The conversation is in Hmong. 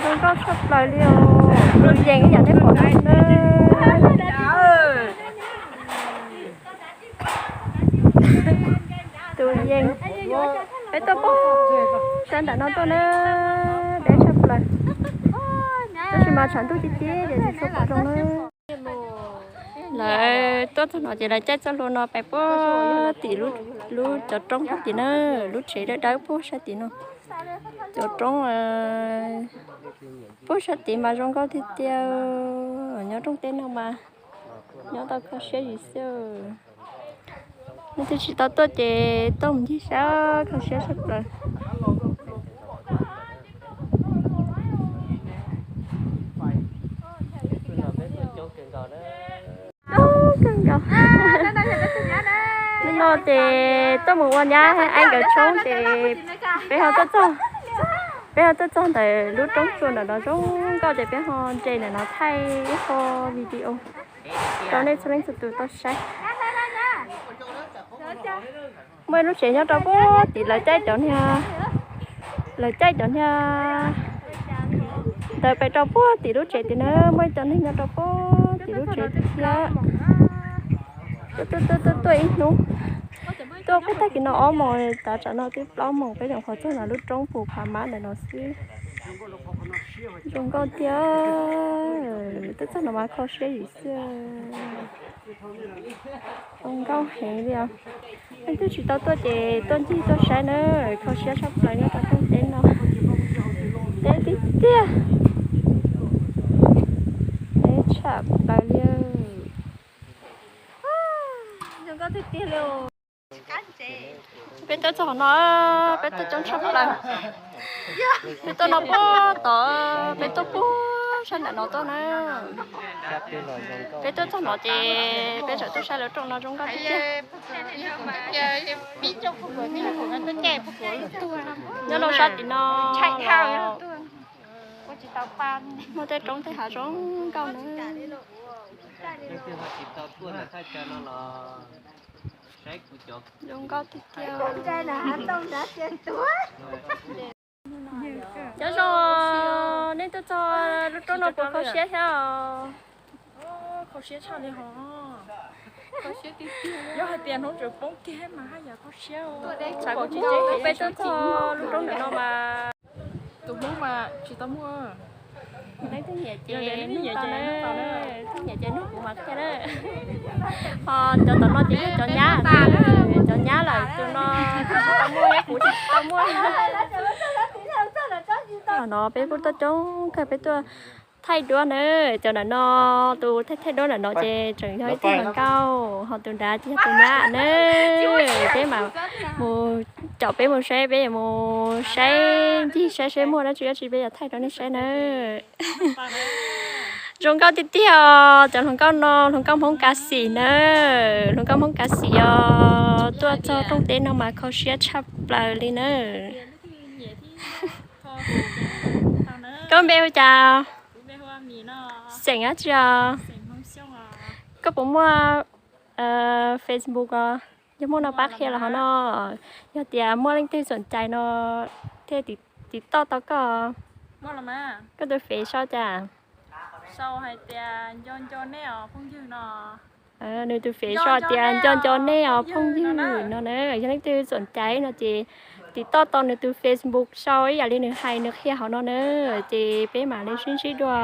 Zoo nkauj tshaj plaws li os. Tus yees ib yam nej pom no na. Tus yees. Peb tuaj pem sab nram no tuaj na, deb tshaj plaws. Tab sis mas tshav ntuj tib tib ces tsis tshua pom zoo na. Lawv tuaj txog no ces lawv caij txoj hlua no pais puag tim lub cov roob puag tim na, lub tsev dawb dawb puag sab tim no. Cov roob, puag sab tid mas zoo nkauj tiag tiag. Nyob rooj teb no mas nyob tau kho siab yim xwb. Nej twb tsis tau tuaj ces tuaj mus ncig saib, kho siab tshaj plaws. Hnub no ces tuaj mus ua nyab Aib nkawd tshoob ces peb ho tuaj txog, peb ho tuaj txog ntawm lub roob tsua ntawm no zoo nkauj ces peb ho nres ntawm no thaij ib qho video rau nej txhua leej txhua tus tau saib. Muaj ib lub tsev nyob rau puag tim lawv caij cov niag, lawv caij cov niag ntawd pem rau puag tim lub tsev tim na, muaj ib co neeg nyob rau puag tim lub tsev thiab. Tuaj tuaj tuaj tuaj ib hnub, tuaj puag tag kis no ob moos, tav tsam no twb plaub moos peb nyuam qhuav txog ntawm lub roob pus phav mab ntawm no xwb. Zoo nkauj tiag, tuaj txog no mas kho siab yim xwb. Zoo nkauj heev li os. Nej twb tsis tau tuaj ces tuaj ncig tuaj saib na, kho siab tshaj plaws nyob rau rooj teb no. Deb tiag tiag, deb tshaj plaws li. Peb tuaj txog no, peb tuaj coob tshaj plaws. Peb tuaj no puag tod, peb tuaj puag sab ntawm no tuaj na. Peb tuaj txog no ces peb txawm tuaj saib lawv rooj no zoo nkauj tiag tiag. Nyob rau sab tim no muaj tej roob tej hav zoo nkauj na. Zoo nkauj tiag tiag. Nyob zoo, nej tuaj txog lub roob no puas kho siab thiab os? Kho siab tshaj li hos. Yog hais tias hnub tseem poob kiag mas haj yam kho siab. Peb tuaj txog lub roob ntawm no mas tus Hmoob mas tsis tau muaj. Leej twg nyiam ces nug tau na, leej twg nyiam ces nug kuv mas qhia na. Ho cov tom no ces yog cov nyab, cov nyab lawm, tus no tsis tau muaj, kuv tsis tau muaj. No peb kuj tuaj coob kawg, peb tuaj thaij duab na. Cov ntawm no, tus thaij thaij duab ntawm no ces tseem yog ib tug hluas nkauj, ho tus nrad ces yog tus nyab na. Peb mam mus, caum peb mus saib, peb yuav mus saib ncig saib seb muaj dab tsi dab tsi peb yuav thaij rau nej saib na. Zoo nkauj tiag tiag os, cov hluas nkauj no hluas nkauj Hmoob Kav Xim na, hluas nkauj Hmoob Kav Xim os, tuaj txog rooj teb no mas kho siab tshaj plaws li na. Koj npe hu cas? Xeem dab tsi os? Koj puas muaj Facebook os? Yog muaj no pab qhia los hov no. Yog tias muaj leej twg xoom cais no thiaj tim toj tau koj. Koj tus fev sau cas? Nws tus fev sau tias nco nco nej os phooj ywg no na. Yog leej twg xoom cais no ces tim toj tau nws tus Facebook sau ib yam li nws hais nws qhia hauv no na, ces peb mam li sib ntsib dua.